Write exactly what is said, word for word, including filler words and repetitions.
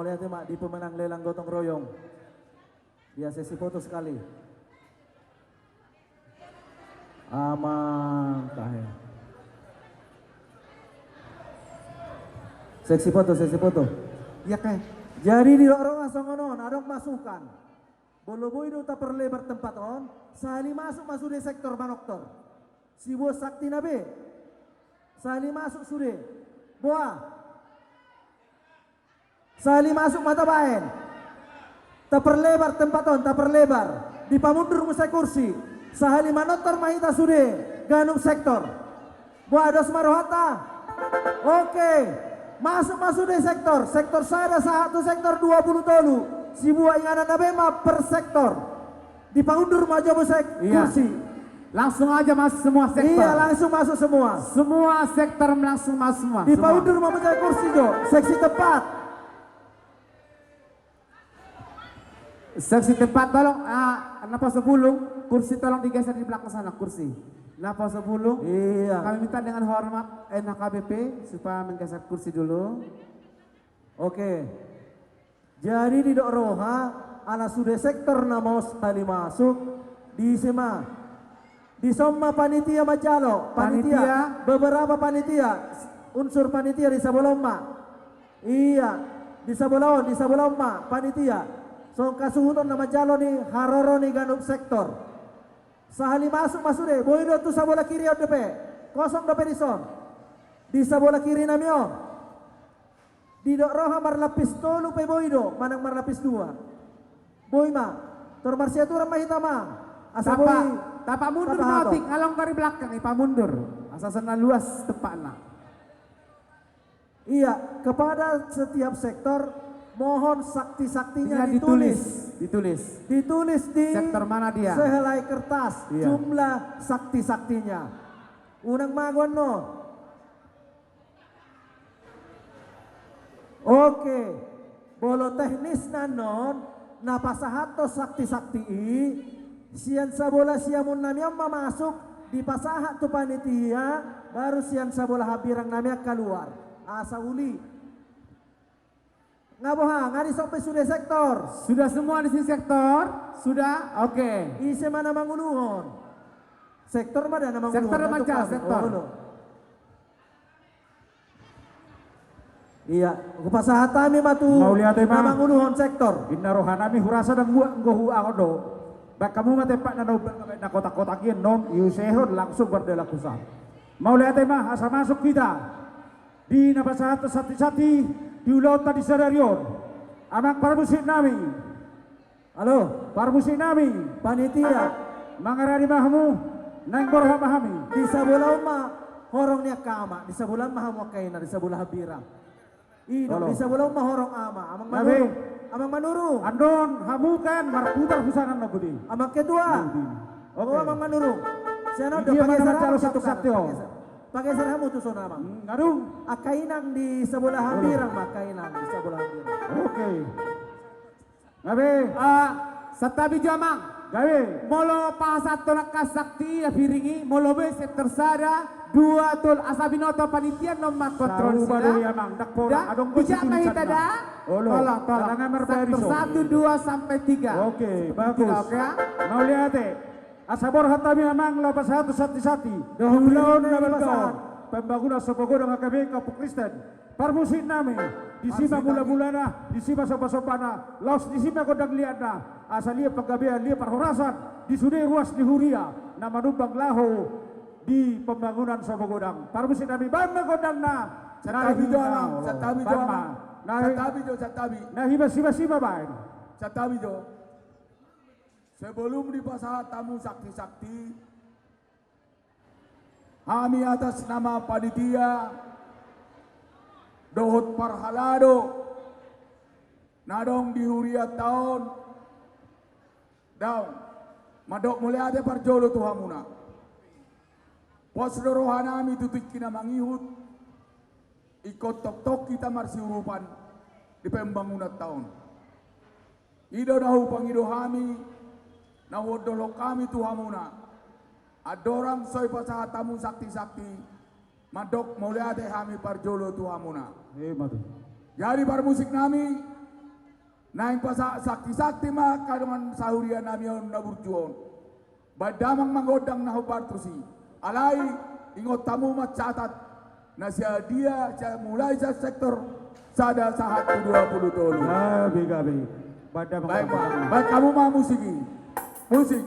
Mauliate ma di pemenang lelang gotong royong. Biasa si foto sekali. Amang tahe. Seksi foto, seksi foto. Iya, Kak. Jadi didok roha songon on, adong masukan. Molo boi do taperlebar tempat on, sahali masuk ma sude sektor manortor. Siboan sakti na be. Sahali masuk sude. Boa. Sahali masuk ma tabaen. Taperlebar tempat on, taperlebar. Dipamundur muse kursi. Sahali manortor ma hita sude ganup sektor. Boa, dos ma rohanta? Oke. Masuk ma sude sektor. Sektor sada sahat tu sektor dua pulu tolu. Siboan inganan na be ma per sektor. Dipaundur ma jo muse kursi. Iya. Langsung aja masuk semua sektor. Iya, langsung masuk semua. Semua sektor langsung masuk semua. Dipaundur ma muse kursi jo. Seksi tempat. Seksi tempat, tolong, ah, na poso bulung, kursi tolong digeser di belakang sana, kursi. Na poso bulung. Iya. Kami minta dengan hormat, eh, N H K B P, supaya menggeser kursi dulu. Oke. Jadi didok roha, ala sude sektor na maos sahali masuk, diisi ma. Dison ma panitia manjalo, panitia, panitia. Beberapa panitia, unsur panitia di sabola on ma. Iya, di sabola on, di sabola on ma, panitia. Songon hasuhuton na manjalo ni haroro ni ganup sektor. Sahali masuk ma sude, boi do tu sabola kiri on dope. Kosong dope dison. Di sabola kiri nami on. Didok roha marlapis tolu pe boi do, manang marlapis dua. Boi ma. Tor marsiaturan ma hita ma. Asa boi. Tapa, tapa mundur ma otik, ngalong dari belakang, ipamundur. Asa songon na luas tempatna. Iya, kepada setiap sektor, mohon sakti-saktinya ditulis. Ditulis. Ditulis di sektor mana dia? Sehelai kertas, iya, jumlah sakti-saktinya. Unang mago annon. Oke, molo teknisna annon, na pasahathon sakti-sakti i, sian sabola siamun nami on ma masuk, dipasahat tu panitia, baru sian sabola hambirang nami on kaluar. Asa uli. Nga boha, nga dison pe sude sektor? Sudah semua di sini sektor? Sudah? Oke. Ise ma na manguluhon? Sektor ma da na manguluhon. Sektor ma da, sektor. Olo. Iya, hupasahat hami ma tu na manguluhon sektor. Mauliate ma. Inna roha nami hurasa dang buat nggo huangot do. Baen hamu ma tempat na umbahen na kotak-kotak i annon, iusehon langsung mardalan husa. Mauliate ma, asa masuk hita di na pasahat sakti-sakti di ulaonta di sadari on. Amang parmusik nami. Halo. Parmusik nami. Panitia. Mangaradi ma hamu, naeng borhat ma hami. Di sabola on ma horong ni angka ama, di sabola on ma hamu angka ina, di sabola hambirang. I do, di sabola on ma horong ama, Amang Manurung. Amang Manurung. Annon hamu kan marputar husangan na budi. Amang Ketua. Oke. O, Amang Manurung. Sian on do, pageser hamu tu son, Amang. Nga dung. Angka inang di sabola hambirang ma, angka inang di sabola hambirang. Oke. Gabe. Ah, santabi jo, Amang. Gabe. Molo pasahathon angka sakti na piring i, molo boi sektor sada, dua, tolu, asa binoto panitia annon ma kontrol. Sauba do i, Amang. Dang pola, adong boi situlisanna. Olo. Tolong, tolong. Sektor satu, dua, sampai tiga. Oke, bagus. Oke, ya. Mauliate. Asa borhat hami, Amang, laho pasahat tu sakti-sakti. Di ulaon na balga on. Pembangunan Sopogodang H K B Kampung Kristen. Parmusik nami, disi ma mula-mulana, disi ma somba-sombana, laos disi ma gondang liatna, asa liat panggabean, liat parhorasan, di sude ruas ni huria, na manumbang laho di pembangunan Sopogodang. Parmusik nami, baen ma gondangna. Santabi jo, Amang, santabi jo, Amang. Santabi jo, santabi. Na hibas-hibas i ma baen. Santabi jo. Sebelum dipasahat hamu sakti-sakti, hami atas nama panitia dohot parhalado na adong di hurianta on, daong mandok mauliate parjolo tu hamuna. Pos do roha nami tu tingki na mangihut, ingkon tongtong hita marsiurupan di pembangunanta on. I do na hupangido hami, na huondolhon hami tu hamuna. Andorang so dipasahat hamu sakti-sakti, mandok mauliate hami parjolo tu hamuna. Emma tutu. Jadi parmusik nami, Naeng pasa-, sakti-sakti ma angka dongan sahuria nami on na burju on. Baen damang ma gondang na hombar tusi. Alai ingot hamu ma catat. Na sian dia, sian mulai sian sektor sada sahat tu dua pulu tolu. Gabe, gabe. Baen damang ma. Baen hamu ma musik i. Musik.